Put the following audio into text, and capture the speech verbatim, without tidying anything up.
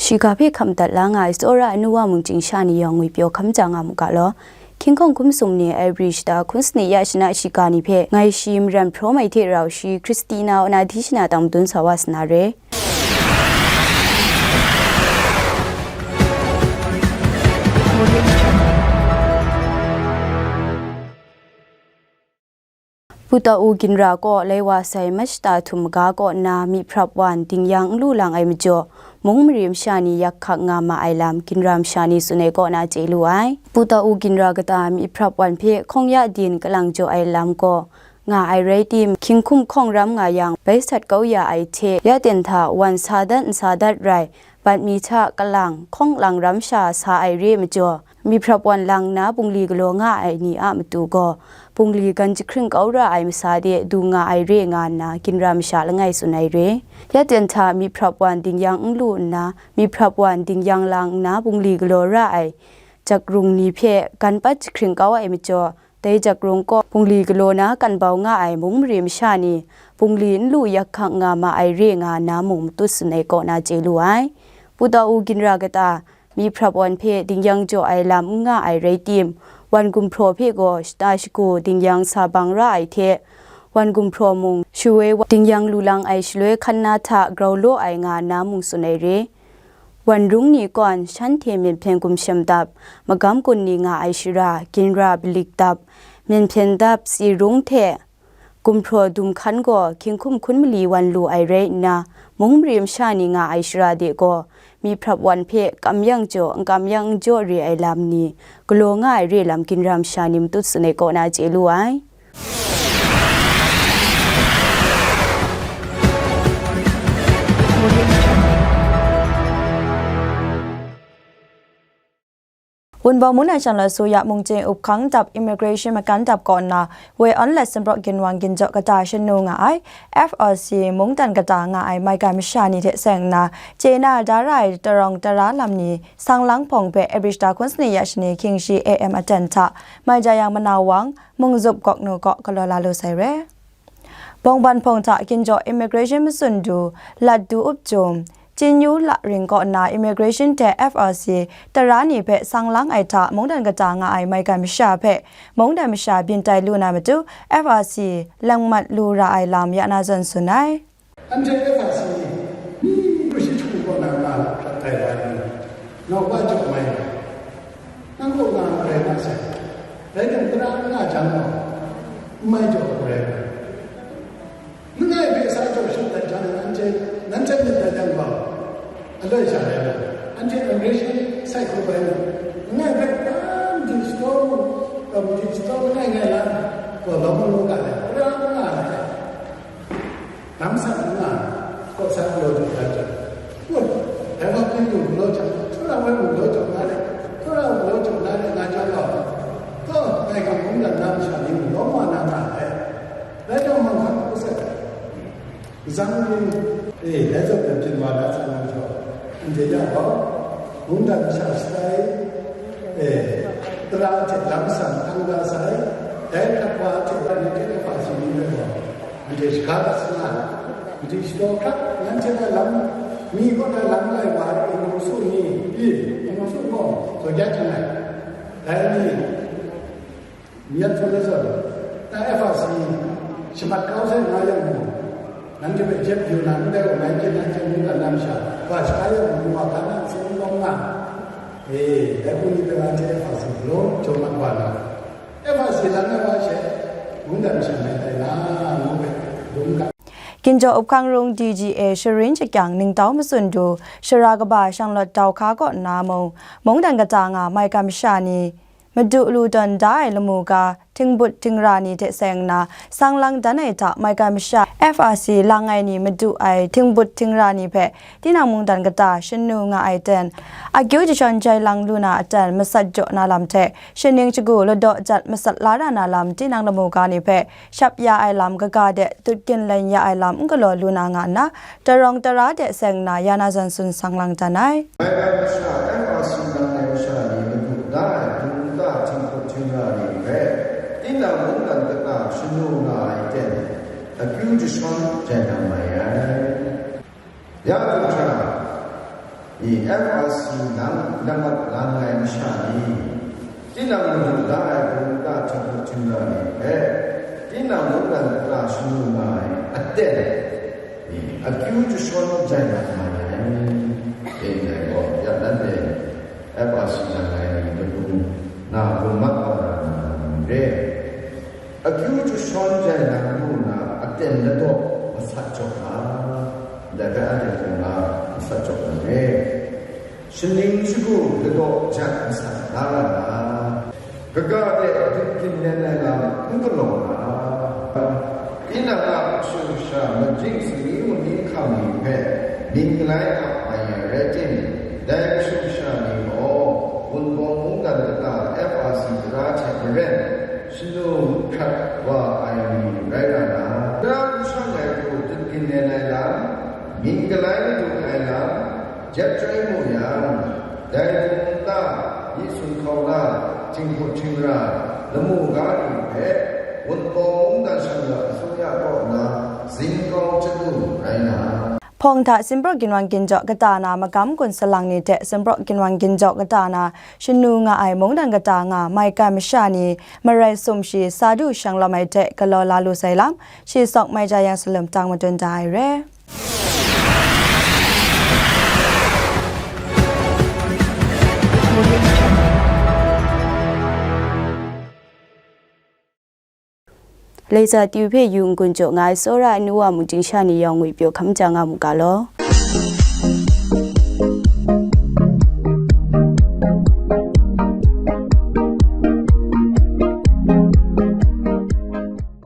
Shiga hpe hkam dat la nga ai tsawra anu wa mung chyingsha ni yawng ngwipyaw hkam ja nga mu ga law. Hkying hkawng hkum sum ni Airbri shata hkun sani ya shana shiga ni hpe ngai shi maran hpraw mai hte rau shi Christina Onadishna tang madun sa wa sa na re. Putau ginra kaw lai wa sai mashta htum maga kaw nna myi hprap wan dingyang n lu lang ai majaw, mung mare masha ni yak hkak nga ma ai lam ginra masha ni tsun ai kaw na chye lu ai. Putau ginra kata myi hprap wan hpe hkawng ya din kalang jaw ai lam gaw nga ai rai tim, hkying hkum hkawng ram nga yang, bai sat kau ya ai hte, ya ten hta wan sa dat n sa dat rai, bat mi hta kalang, hkawng lang ram sha sa ai re majaw, myi hprap wan lang nna bungli galaw nga ai ni a matu gaw, bungli gan jahkring kau ra ai masa de du nga ai re nga nna ginra masha langai tsun ai re. Ya ten hta myi hprap wan dingyang n lu nna, myi hprap wan dingyang lang nna bungli galaw ra ai jakrung ni hpe gan pat jahkring kau ai majaw, dai jakrung kaw bungli galaw na kan bau nga ai mung mare masha ni, bungli n lu yak hkak nga ma ai re nga na mung matut tsun ai kaw na chye lu ai. Putau ginra kata, myi hprap wan hpe dingyang jaw ai lam n nga ai rai tim, wan gumhpraw hpe gaw shata shagu dingyang sa bang ra ai hte, wan gumhpraw mung shawoi wa dingyang lu lang ai shaloi hkan na hta grau law ai nga na mung tsun ai re. Wan rung ni kawn, shanhte myen hpyen gumshem dap, magam gun ni nga ai shara, ginra balik dap, myen hpyen dap, tsi rung hte gumhpraw dum hkan gaw, hkying hkum hkun mali wan lu ai rai nna, mung mare masha ni nga ai shara de gaw, myi hprap wan hpe kam yang jaw, n kam yang n jaw re ai lam ni, galaw nga ai re lam ginra masha ni matut tsun ai kaw na chye lu ai. Wunpawng mungdan shanglawt su ya mungchying up hkang dap immigration makan dap kaw nna, woi awn let sumpraw ginwang ginjaw kata shanu nga ai, F R C mungdan kata nga ai maigan masha ni hte seng nna, chye na da ra ai tarawng tara lam ni sang lang hpawng hpe April shata hkun sani ya shani hkying shi A M aten hta, mai ja yang manau wang, Mungzup Gawknu kaw galaw la lu sai re. Bawngban hpawng hta ginjaw immigration matsun du, lat du up jum, Chyenyu Laring kaw nna immigration hte F R C tara ni hpe sang lang ai hta mungdan kata nga ai maigan masha hpe mungdan masha byin tai lu na matu F R C langmat lu ra ai lam ya na zawn tsun ai. Anhte F R C ni, ni lu shi hku kaw na nga hkrat tai wa ai ni, nau wa jaw mai, nang kaw nga ai rai na sai, rai tim, tara n nga jang gaw, n mai jaw ai rai. Langai hpe sa jaw shut dat jang, nanhte, nanhte myit dat yang gaw, aloi sha rai na, anhte immigration sai hku bai na, langai hpe tam di stor mu, tam di stor langai ngai la, gaw lawm mu ga ai, tara n nga ai. Lam san n nga, kaw sa galaw jaw la jang, woi, dai wa hpe lu galaw jang, tsawra woi mung galaw jaw la le, tsawra mung galaw jaw la le nga jang gaw, taw, ngai hkang mungdan na masha ni mung lawm wa na nga ai. Dai jang, manghkang hku sat, zang ni, e, dai zawn dan byin wa na sa na majaw, ndai ya gaw, mungdan masha shatai, e, tara hte lam san hkang da sai, dai hkrat wa hte wa ni hte F R C ni rai gaw, anhte shaga dat sa nga ai. Madi shadaw hkrat, nanhte a lam, mi kaw na lam lai wa ai, Inung Su ni, i, Inung Su gaw, zaw ya jang ai. Dai ni, myit hpun na zawn, na F R C shamat kau sai nga yang mung, nanhte hpe jep yu na ndai gaw, ngai hte nanhte mungdan na masha, ga sha yang mung, wa ga na tsun lawm nga, e, dai hku ni hpe nanhte F R C galaw jaw mat wa na. F R C lan ai wa she, mungdan masha mai tai na, ngu hpe, lung ga. Ginjaw up hkang rung D G A sharin shakyang ningtau matsun du, shara kaba shanglawt dau hka kaw nna mung, mungdan kata nga maigan masha ni, madu lu tawn da ai lamu ga, htingbut htingra ni hte seng nna, sang lang dan ai hta maigan masha F R C lang ai ni madu ai htingbut htingra ni hpe, tinang mungdan kata shanu nga ai ten, akyu jashawn jai lang lu na aten masat jaw na lam hte, shaning shagu ladaw jat masat la ra na lam tinang lamu ga ni hpe shap ya ai lam kaga de tut ginlen ya ai lam n galaw lu na nga nna, tarawng tara de seng nna ya na zawn tsun sang lang dan ai. Maigan masha F R C lang ai masha ni madu da ai hpung nta htinghkut htingra ni hpe, tinang mungdan kata shanu nga ai ten, akyu jashawn jai na mai ai. Ya du hkra, F R C lang lamat lang ai masha ni, tinang madu da ai hpung ta htinghkut htingra ni hpe, tinang mungdan kata shanu nga ai aten, akyu jashawn jai mat mai ai. Dai gaw, ya nanhte F R C lang ai ni madu na gun mat wa na re. Akyu jashawn jai na lu na aten ladaw masat jaw na, ndai hpe anhte hpung na masat jaw na re. Shaning shagu ladaw jat masat na ra na, kaga de dut gin len ai lam n galaw na, tinang a kashu kasha majing sangli wunli hkam ni hpe mying galai ap mai ai rai tim, dai kashu kasha ni gaw Wunpawng mungdan kata F R C tara hte maren shanu hkrat wa ai ni rai nga na, tara n shang ai hku dut gin len ai lam, mying galai madu ai lam, jep chyoi mu yang, dai hpung nta, myi sun hkauna, htinghkut htingra, lamu ga ni hpe, Wunpawng mungdan shanglawt asuya kaw na zingkau chyalu rai na. Hpawng hta Sinprawk ginwang ginjaw kata na magam gun salang ni hte Sinprawk ginwang ginjaw kata na shanu nga ai mungdan kata nga maigan masha ni marai sumshi sa du shanglawm ai hte galaw la lu sai lam, shi sawk mai ja yang salum tang madun da ai re. Laika Tyu hpe yu n-gun jaw nga ai tsawra ai nu wa mungchying sha ni yawng ngwipyaw hkam ja nga mu ga law.